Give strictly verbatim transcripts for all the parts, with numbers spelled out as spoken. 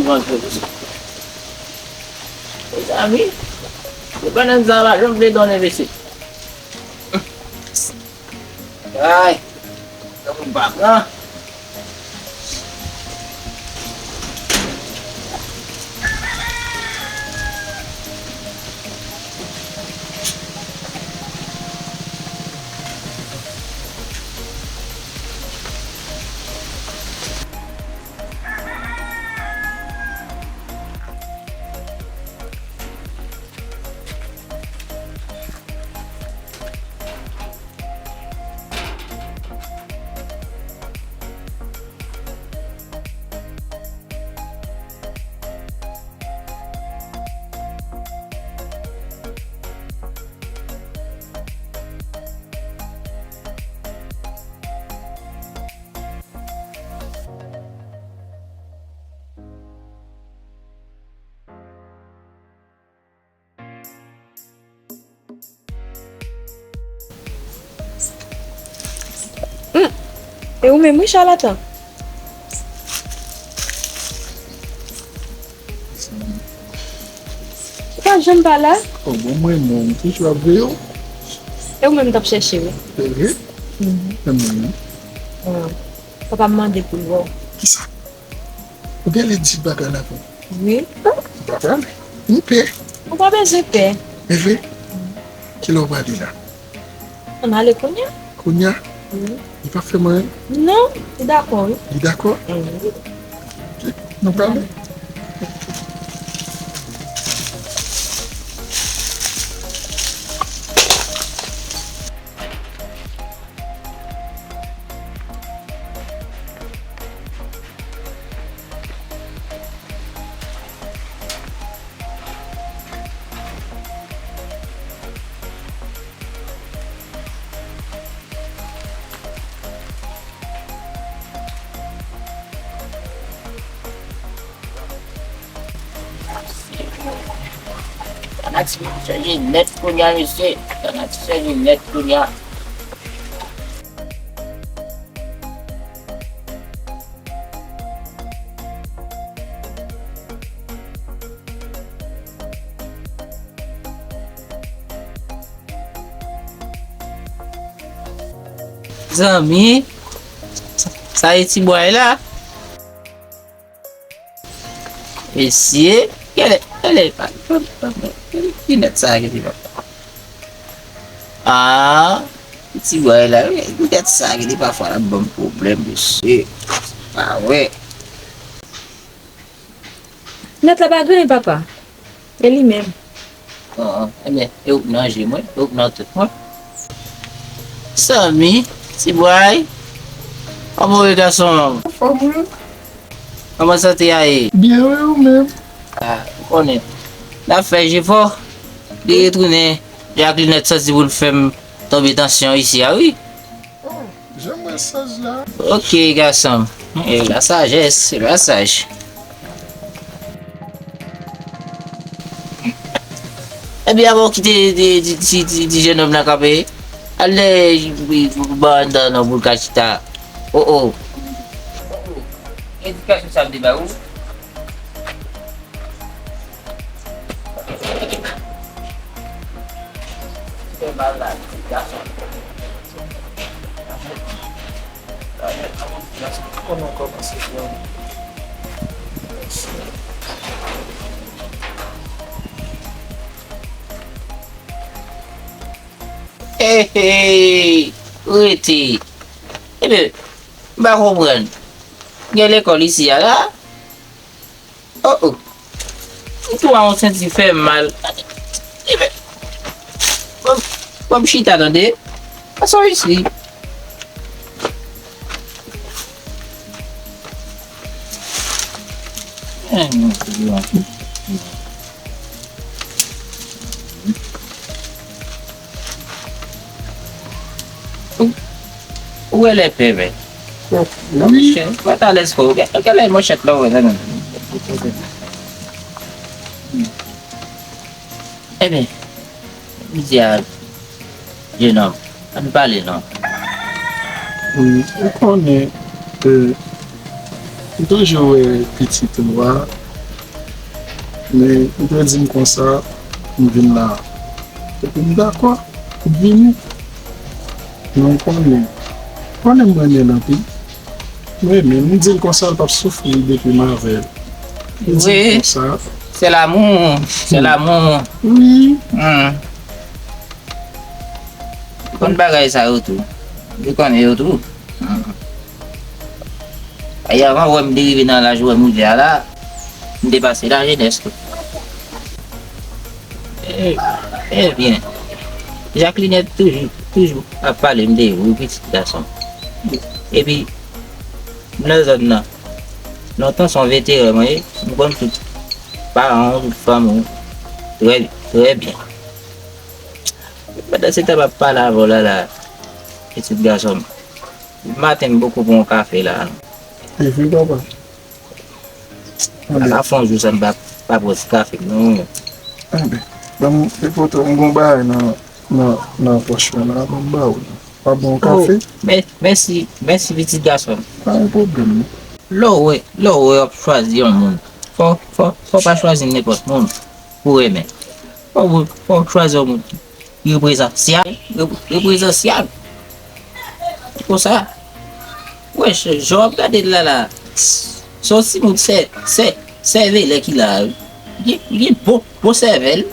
Manje pou sa. Mezanmi, se banann sa pa janm vle donnen mesye. Ay, nan moun pa pran. Hum, e ou menm wi, Chalatan? Ou pa janm pa la? Oh, bon, mwen menm, m toujou ap veye w. E ou menm m t ap chèche wi. Se vre? Mhm. Mwen menm. Ah, papa m mande pou l wè w. Kisa? Ou genlè di bagay la pou m. Wi. Ou pa prale? M pè. Ou pa bezwen pè. E vre? Kilè w prale la? Ann ale kounye a. Kounye a? Wi. Li p ap fè m anyen? Non, li dakò, wi. Li dakò? Wi. Ok, nou prale. Fanatik chanje nèt kounye a, mesye. Fanatik chanje nèt kounye a. Zanmi, sa e ti bway la? Mesye, gade, gade, pa, pa, pa, gade linèt sa a, gade, papa. Ah, ti bway la, wi, linèt sa a, gade, pafwa l ap ban m pwoblèm, mesye. Ah, wè. Linèt la pa gen, papa. E li menm. Oh, oh, ebyen, e ou k nan je mwen, e ou k nan tèt mwen. Zanmi, ti bway, kòman w ye gason? Anfòm wi. Kòman sante a ye? Byen wi, ou menm? Ah, ou konnen. N ap fè jefò. Li retounen, li ak linèt sòti pou l fè m tonbe tansyon isi a wi. Oh, jan m wè saj la. Ok, gason m. E la sajès, se la saj. Ebyen, avan w kite ti, ti, ti, ti jenòm nan kanpe, al dèyè ba anndan non pou l ka chita. Oh, oh. Edikasyon sa m te ba ou. Fè mal la, ti gason. Konnen w kòmanse pran. Hey, hey, rete. Ebyen, m pa konprann. Gen lekòl isi a la? Oh, oh. M tou a yon senti fè m mal. Ebyen, ban m, ban m chita tande. Asanm isi. Ou, ou wè lè pè, men. Wi. Monchè, ou pa t alèz frè. Gade, gade lè manchèt la, ou wè, la, non. Ebyen, m di a, jenòm, ann pale non. Wi, ou konnen, euh, m toujou wè pitit ou a, Men, li te di m konsa, m vin la. Epi m dakò, m vini. Men w konnen, konnen m renmen l anpil. Wi, men m di l konsa, l p ap soufri depi m avè l. Li di m konsa. C'est l'amour, c'est l'amour. Wi. Hmm. Konn bagay sa yo tou. Li konnen yo tou. Hmm. Dayè, avan w wè m te rive nan laj ou wè m rive a la, m te pase lajenès tou. E, ebyen, Jacqueline toujou, toujou ap pale m de ou, pitit gason. Epi, nan zòn nan, lontan se yon veteran mwen ye, m konn tout paran w, tout fanmi w, trè, trè byen. Pandan se tan m ap pale avè w la, la, pitit gason m, maten m poko pran yon kafe la, non. E vre, papa? Anben. Sa fè yon jou sa m pa, pa pran ti kafe, non. Anben, ban m, e poto, m gon bagay nan, nan, nan pòch mwen la, ban m ba w. Pa bon kafe? Oh, mè-, mèsi, mèsi, pitit gason m. Pa gen pwoblèm, non. Lè w wè, lè w wè w ap chwazi yon moun, fò, fò, fò w pa chwazi nenpòt moun pou renmen. Fò w, fò w chwazi yon moun ki reprezansyab, rep-, reprezansyab. Konsa, wè, jan w ap gade l la, la, se yon timoun sè, sè, sèvèlè ki la, wi. Li gen, li gen bon, bon sèvèl.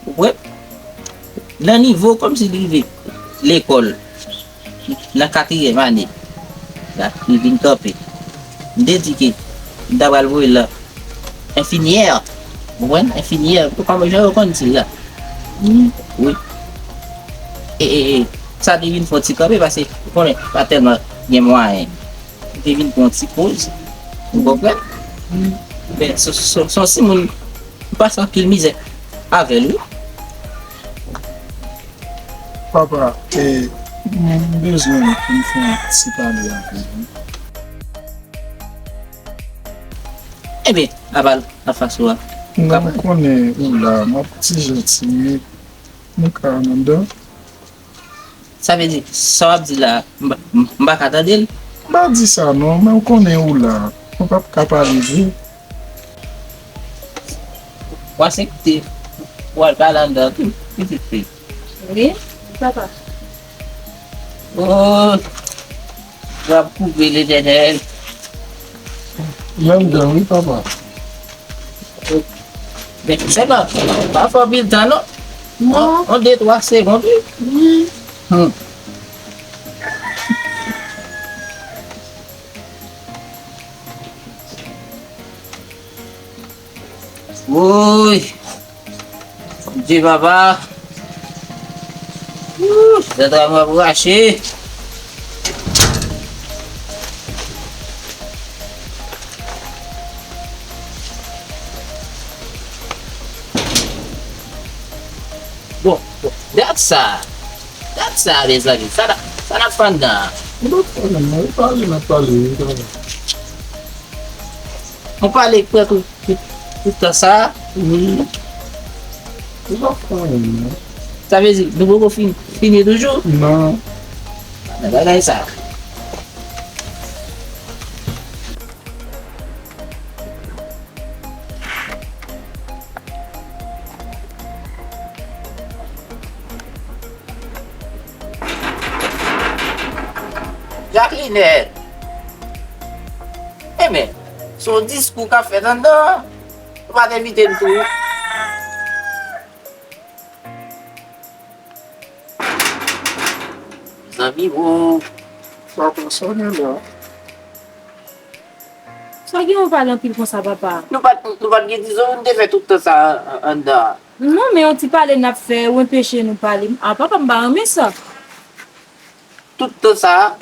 Ou konprann? Nan nivo kòmsi li rive lekòl, nan katriyèm ane, la, li vin kanpe. M te di ke m ta pral voye l nan enfimyè. Ou konprann? Enfimyè, kòman jan yo konn di la? Wi. E, e, e, sa te vin fè yon ti kanpe, paske, ou konnen, pa tèlman gen mwayen. Li te vin pran yon ti poz. Ou konprann? Men, se, se, se yon timoun, m pase anpil mizè avè l, wi. Papa, e, m bezwen pou m fè yon ti pale avè w, wi. Ebyen, apa l anfas ou a? Non, m konnen ou la, m ap ti jan timid, m ka ann anndan. Sa vle di, sa w ap di la, m pa, m, m pa ka tande l? M pa di sa non, men w konnen ou la, mwen p ap ka pale vre. W a se kite, w al pale anndan tou, pitit fi. Wi, papa. Oh, w ap koupe, Letènèl. Mwen anndan wi, papa. Men sèlman, pa fè anpil tan non. Non. On, on de twa segond, wi. Wi. Hmm. Woy. Bondye papa. Wouh, zantray mwen ap rache. Bon, bon, dat sa. Dat sa, mezanmi. Sa n ap, sa n ap fè anndan an? Nou pa fè anyen non, nou pale, n ap pale, wi, papa. Nou pale prèske tout, tout tan sa a? Wi. Nou pa fè anyen non. Sa vle di, nou poko fin, fini toujou? Non. Nan bagay sa. Jacqueline! Enben, se yon diskou k ap fèt anndan an. Ou pa t envite m tou. Zanmi, ou. Sa konsène la. Sa gen yon pale anpil konsa, papa? Nou pa t, nou pa t gen dizon, nou te fè tout tan sa a, a, anndan an. Non, men yon ti pale n ap fè, ou anpeche nou pale. A, papa, m pa renmen sa. Tout tan sa a,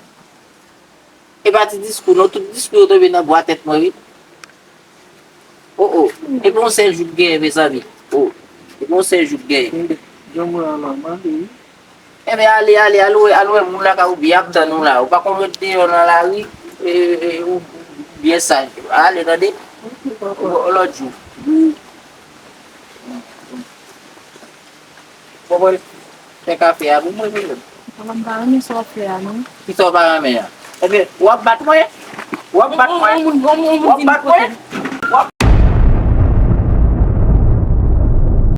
e pa ti diskou non, tout diskou yo tonbe nan bwa tèt mwen, wi. O, o. Epi yon sèl jou k genyen, mezanmi. O, epi yon sèl jou k genyen. Jan mwen an la, m ale, wi. Enben, ale, ale, al wè, al wè moun lakay ou byen ap tann ou la. Ou pa konn ret deyò nan lari, e, e, ou byen saj. Ale, tande? Ok, papa. Yon lòt jou. Bon, bon. Fè kafe a pou mwen, mezanmi. Papa, m pa renmen sa w ap fè a, non. Kisa w pa renmen an? Ebyen, w ap bat mwen? W ap bat mwen? W ap bat mwen?